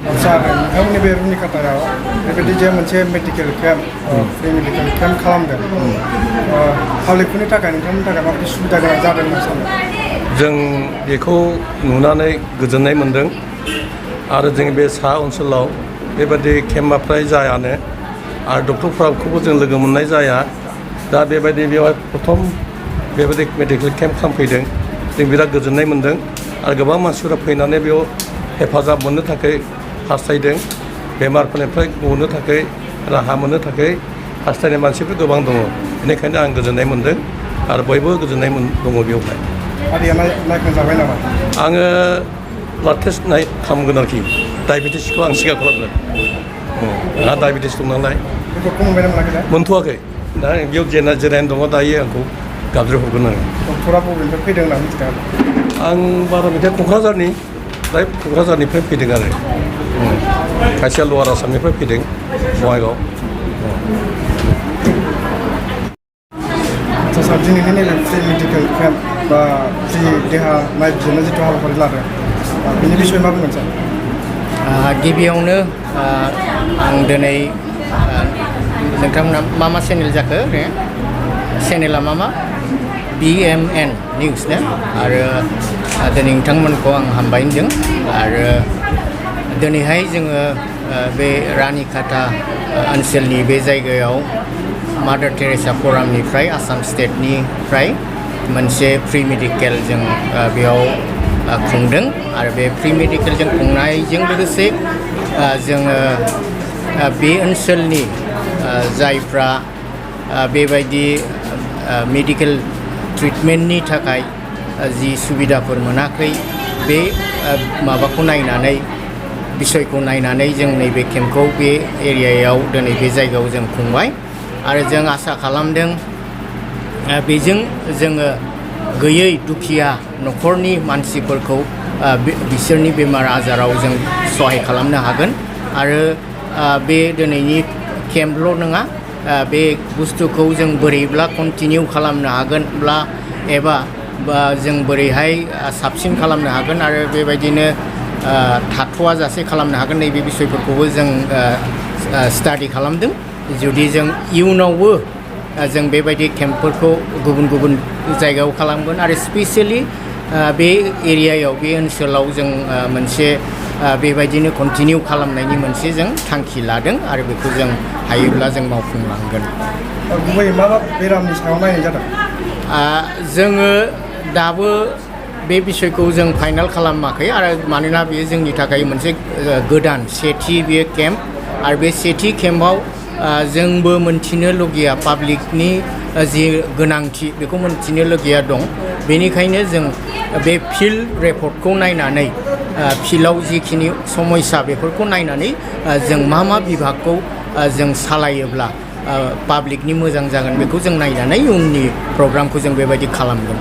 सार नोंथांमोननि बे रुनिकाटायाव बेबायदि जे मोनसे medical camp free medical camp खालामदों पाब्लिकफोरनि थाखाय नोंथांमोननि थाखाय माबायदि सुबिदा गोनां जादों होनना सानो जों बेखौ नुनानै गोजोननाय मोनदों आरो जोंनि बे सा ओनसोलाव बेबायदि केम्पआ फ्राय जायानो आरो डक्टरफोरखौबो जों लोगो मोननाय जाया दा बेबायदि बेवहाय प्रथम बेबायदि मेडिकेल केम्प खालामफैदों जों बिराद गोजोननाय मोनदों आरो गोबां मानसिफोरा फैनानै बेयाव हेफाजाब मोननो थाखाय हास्थायदों बेमारफोरनिफ्राय गनो थाखाय राहा मोननो थाखाय हास्थायनाय मानसिफोर गोबां दङ बेनिखायनो आं गोजोननाय मोनदों आरो बयबो गोजोननाय दङ बेवहाय आदैया नायखांजाबाय नामा आङो ब्लाड टेस्ट खालामगोन आरोखि डायबेटिसखौ आं सिगां खालामगोन आंहा डायबेटिस दं नालाय रिपर्टखौ मोनबायना मोनाखै मोनथ'वाखै दा बेयाव जिरायनानै दङ दायो आंखौ गाबज्रिहरगोन आङो डक्टरा बबेनिफ्राय फैदों होनना मिथिदों आं बारा मिथिया क'क्राझारनिफ्राय फैदों आरो खायसेया लवार आसामनिफ्राय फैदों बङाइगाव सार दिनैनि नैबे फ्रि मेडिकेल केम्प बा फ्रि देहा नायबिजिरनो जिथु हाबाफारि लादों बेनि बिसय मा बुंगोन सार गिबियावनो आं दिनै नोंथांमोना मा चेनेल जाखो चेनेला मा BMN निउस ने आरो दिनै नोंथांमोनखौ आं हामबाय होनदों आरो दिनैहाय जोङो बे रानिकाटा ओनसोलनि बे जायगायाव मादार टेरेसा फरामनिफ्राय आसाम स्टेटनिफ्राय मोनसे फ्रि मेडिकेल जों बेयाव खुंदों आरो बे फ्रि मेडिकेल जों खुंनायजों लोगोसे जोङो बे ओनसोलनि जायफ्रा बेबायदि मेडिकेल ट्रिटमेन्टनि थाखाय जि सुबिदाफोर मोनाखै बे माबाखौ नायनानै बिसयखौ नायनानै जों नैबे केम्पखौ बे एरियायाव दिनै बे जायगायाव जों खुंबाय आरो जों आसा खालामदों बेजों जोङो गैयै दुखिया न'खरनि मानसिफोरखौ बिसोरनि बेमार आजाराव जों सहाय खालामनो हागोन आरो बे दिनैनि केम्पल' नङा बे बुस्थुखौ जों बोरैब्ला कन्टिनिउ खालामनो हागोनब्ला एबा जों बोरैहाय साबसिन खालामनो हागोन आरो बेबायदिनो थाथ'आ जासे खालामनो हागोन नैबे बिसयफोरखौबो जों स्टाडि खालामदों जुदि जों इयुनावबो जों बेबायदि केम्पफोरखौ गुबुन गुबुन जायगायाव खालामगोन आरो स्पेसियेलि बे एरियायाव बे ओनसोलाव जों मोनसे बेबायदिनो कन्टिनिउ खालामनायनि मोनसे जों थांखि लादों आरो बेखौ जों हायोब्ला जों मावफुंलांगोन गुबै मा बेरामनि सायाव नायनाय जादों जोङो दाबो बे बिसयखौ जों फाइनाल खालामाखै आरो मानोना बेयो जोंनि थाखाय मोनसे गोदान सेथि बेयो केम्प आरो बे सेथि केम्पआव जोंबो मोनथिनो लुगैया पाब्लिकनि जि गोनांथि बेखौ मोनथिनो लुगैया दं बेनिखायनो जों बे फिल्ड रिपर्टखौ नायनानै फिल्डआव जिखिनि समस्या बेफोरखौ नायनानै जों मा बिभागखौ जों सालायोब्ला पाब्लिकनि मोजां जागोन बेखौ जों नायनानै उननि प्रग्रामखौ जों बेबायदि खालामगोन